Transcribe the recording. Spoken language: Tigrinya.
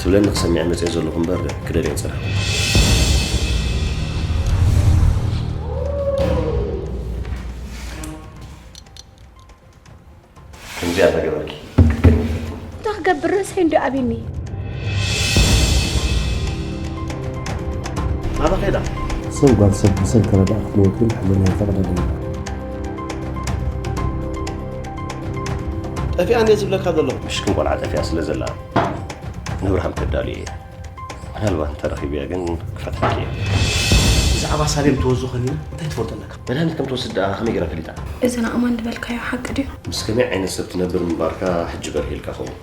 ብለኒ ክሰምዕ መፅእ ዘለኹ እምበር ክደልየ ኣይፀናሕኩ። ከምዚኣ እናገበርኪ ክትከድኒ ይፈትን። እንታይ ክገብር ርእሰይ እንዶ ኣብኒ። ናባ ከይዳ? ሰብ ጓል ሰብ ብሰብ ተረዳእ ክትመውት ግን ሕልና ይፈቕደልና። ጠፊኣ እንደ ዝብለካ ዘለኹ። ምሽክን ቆልዓ ጠፊኣ ስለ ዘላ ንብርሃም ከዳሉ እየ። ምናልባት እንተረኺብያ ግን ክፈትሓኪ እየ። ብዛዕባ ሳሌም ትወዝኾኒ እንታይ ትፈልጦ ኣለካ? መድሃኒት ከም ትወስድ ደኣ ከመይ ገይራ ፈሊጣ? እዚ ንኣማን ዝበልካዮ ሓቂ ድዩ? ምስ ከመይ ዓይነት ሰብ ትነብር ምንባርካ ሕጂ በርህ ኢልካ ኸውን።